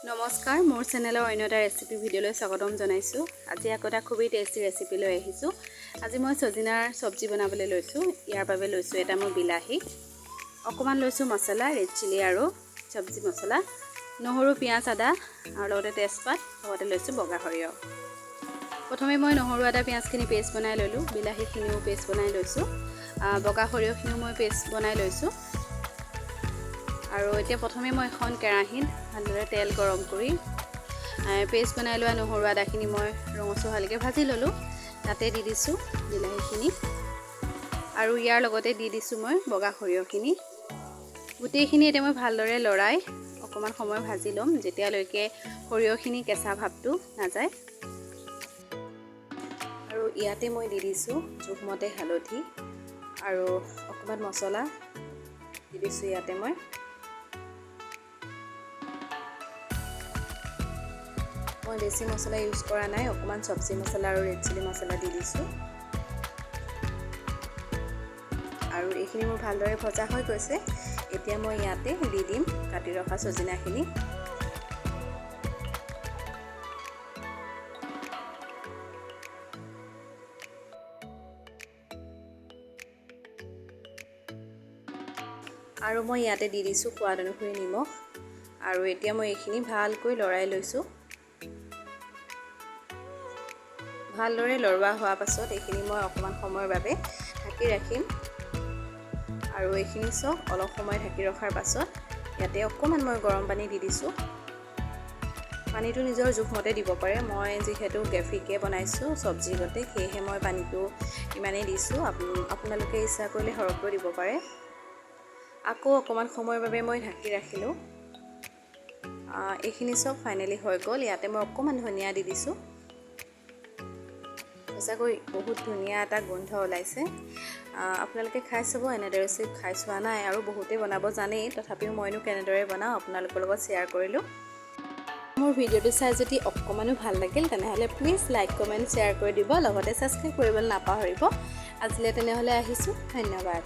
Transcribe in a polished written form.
নমস্কাৰ, মোৰ চেনেলৰ অন্য এটা ৰেচিপি ভিডিঅ'লৈ স্বাগতম জনাইছোঁ। আজি আকৌ এটা খুবেই টেষ্টি ৰেচিপি লৈ আহিছোঁ। আজি মই ছজিনাৰ চব্জি বনাবলৈ লৈছোঁ। ইয়াৰ বাবে লৈছোঁ এটা মই বিলাহী, অকণমান লৈছোঁ মছলা, ৰেড চিলি আৰু চব্জি মছলা, নহৰু, পিঁয়াজ, আদা আৰু লগতে তেজপাত, লগতে লৈছোঁ বগা সৰিয়হ। প্ৰথমে মই নহৰু, আদা, পিঁয়াজখিনি পেষ্ট বনাই ল'লোঁ। বিলাহীখিনিও পেষ্ট বনাই লৈছোঁ। বগা সৰিয়হখিনিও মই পেষ্ট বনাই লৈছোঁ। আৰু এতিয়া প্ৰথমে মই এখন কেৰাহীত ভালদৰে তেল গৰম কৰি পেষ্ট বনাই লোৱা নহৰু, আদাখিনি মই ৰঙচুৱালৈকে ভাজি ল'লোঁ। তাতে দি দিছোঁ বিলাহীখিনি আৰু ইয়াৰ লগতে দি দিছোঁ মই বগা সৰিয়হখিনি। গোটেইখিনি এতিয়া মই ভালদৰে লৰাই অকণমান সময় ভাজি ল'ম, যেতিয়ালৈকে সৰিয়হখিনি কেঁচা ভাৱটো নাযায়। আৰু ইয়াতে মই দি দিছোঁ জোখমতে হালধি আৰু অকণমান মছলা দি দিছোঁ ইয়াতে মই। মই বেছি মছলা ইউজ কৰা নাই, অকণমান চব্জি মছলা আৰু ৰেড চিলি মছলা দি দিছোঁ। আৰু এইখিনি মোৰ ভালদৰে ভজা হৈ গৈছে। এতিয়া মই ইয়াতে দি দিম কাটি ৰখা ছজিনাখিনি। আৰু মই ইয়াতে দি দিছোঁ সোৱাদ অনুসৰি নিমখ। আৰু এতিয়া মই এইখিনি ভালকৈ লৰাই লৈছোঁ। ভালদৰে লৰোৱা হোৱাৰ পাছত এইখিনি মই অকণমান সময়ৰ বাবে ঢাকি ৰাখিম। আৰু এইখিনি চাওক, অলপ সময় ঢাকি ৰখাৰ পাছত ইয়াতে অকণমান মই গৰম পানী দি দিছোঁ। পানীটো নিজৰ জোখমতে দিব পাৰে। মই যিহেতু গ্ৰেভিকে বনাইছোঁ চব্জি গতে, সেয়েহে মই পানীটো ইমানেই দিছোঁ। আপোনালোকে ইচ্ছা কৰিলে সৰহকৈ দিব পাৰে। আকৌ অকণমান সময়ৰ বাবে মই ঢাকি ৰাখিলোঁ। এইখিনি চব ফাইনেলি হৈ গ'ল। ইয়াতে মই অকণমান ধনিয়া দি দিছোঁ। সঁচাকৈ বহুত ধুনীয়া এটা গোন্ধ ওলাইছে। আপোনালোকে খাই চাব। এনেদৰে ৰেচিপি খাই চোৱা নাই আৰু বহুতেই বনাব জানেই, তথাপিও মইনো কেনেদৰে বনাওঁ আপোনালোকৰ লগত শ্বেয়াৰ কৰিলোঁ। মোৰ ভিডিঅ'টো চাই যদি অকণমানো ভাল লাগিল, তেনেহ'লে প্লিজ লাইক, কমেণ্ট, শ্বেয়াৰ কৰি দিব, লগতে ছাবস্ক্ৰাইব কৰিবলৈ নাপাহৰিব। আজিলৈ তেনেহ'লে আহিছোঁ, ধন্যবাদ।